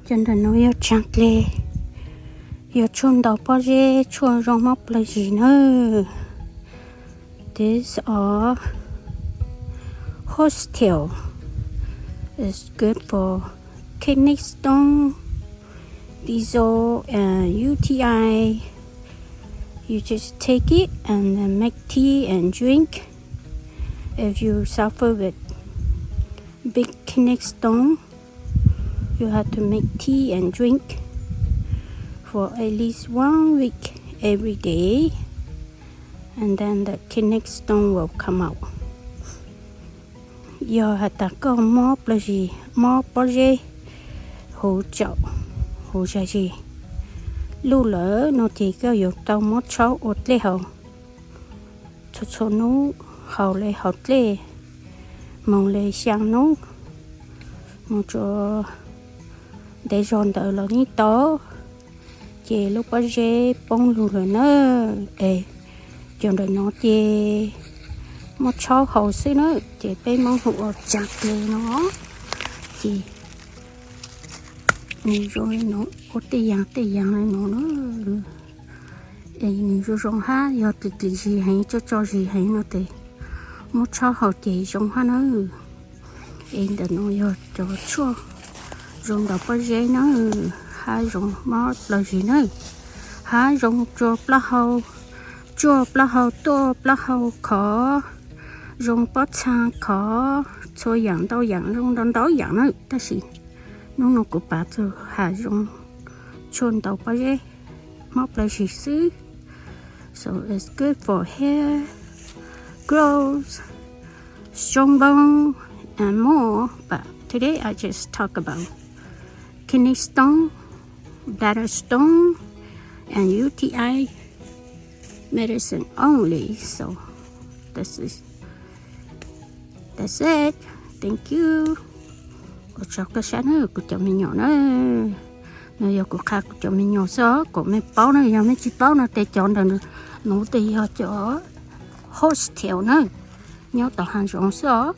Cov ntawm no yog tsav dle, yog tshuaj ntaus pob zeb, tshuaj zoo mob plawv zis nawb. This are horsetail. It's good for kidney stone, diesel, and U T I. You just take it and then make tea and drink. If you suffer with big kidney stone, you have to make tea and drink for at least one week every day, and then the kidney stone will come out. Yog has tas koj mob plawv zis, mob pob zeb, huv tsaum, huv zag zis luj lawm no ces koj yuav tau muab tshaub ua dlej haus txhua txhua hnub, haus le haus dlej, moog le xyaa hnub, moog tsua ntev zog ntawd los yeej tau, ces lub pob zeb poob lug lawm na. Es cov ntawm no ces muab tshaub haus xwb na, ces peb Moob hu ua tsav dle no, ces nws zoo li no, ua tej yaam tej yaam li no na. Es nws zoo zoo hab yog dlim dlim zis heev, tso tso zis heev no ces muab tshaub haus ces zoo hab na. Es ntawm no yog cov tshuaj zoo ntaus pob zeb na, hab zoo mob plawv zis na, hab zoo tsua plaub hau, tsuaj plaub hau, tuaj plaub hau khov, zoo pob txha khov, txhua yaam ntau yaam zoo ntau ntau yaam na. Tab sis hnub no kuv pav txug has zoo tshuaj ntaus pob zeb, mob plawv zis xwb. So it's good for hair growth, strong bone, and more. But today I just talk about kidney stone, bladder stone, and U T I medicine only. So this is, that's it. Thank you. Ua tsaug koj sab na kuv cov me nyuam na. No yog kuv qha kuv cov me nyuam xwb os, kom mej paub na, yog mej tsis paub no ces cov ntawm nuav tes yog cov horsetail na, nyob tom hav zoov xwb os.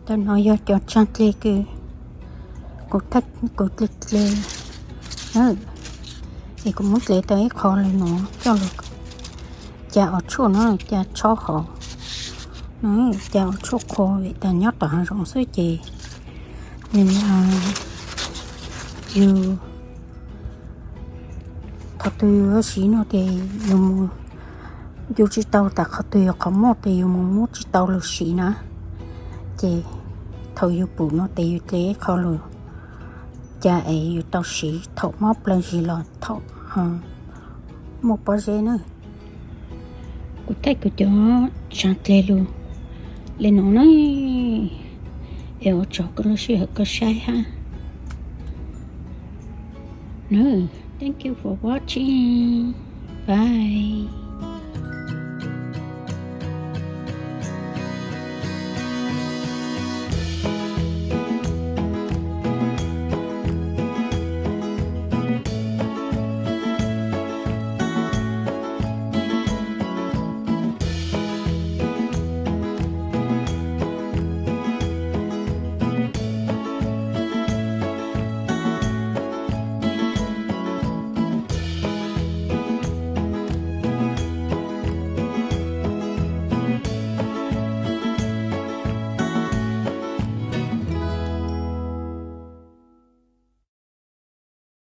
Cov no yog cov tsav dle kws kuv dle dle na, es kuv muab dlev tau ib qho le nuav coj lug ca ua tshuaj na, ca tshaub hauv na, ca ua tshuaj qhua vim tas nyob tom hav zoov xwb ces nws, yus thaum twg yus yuav siv no ces yus mus, yus tsis tau tas qhov twg yog qhov muaj ces yus mus muab tsis tau lug siv na. Ces thaum yus pum no ces yus dlev ib qho lug ca es yus tau siv thaum mob plawv zis los thaum muaj pob zeb na. Kuv thaij kuv cov tsav dle lug le nuav na, es ua tsaug koj lub sij hawm koj saib hab. Thank you for watching. Bye.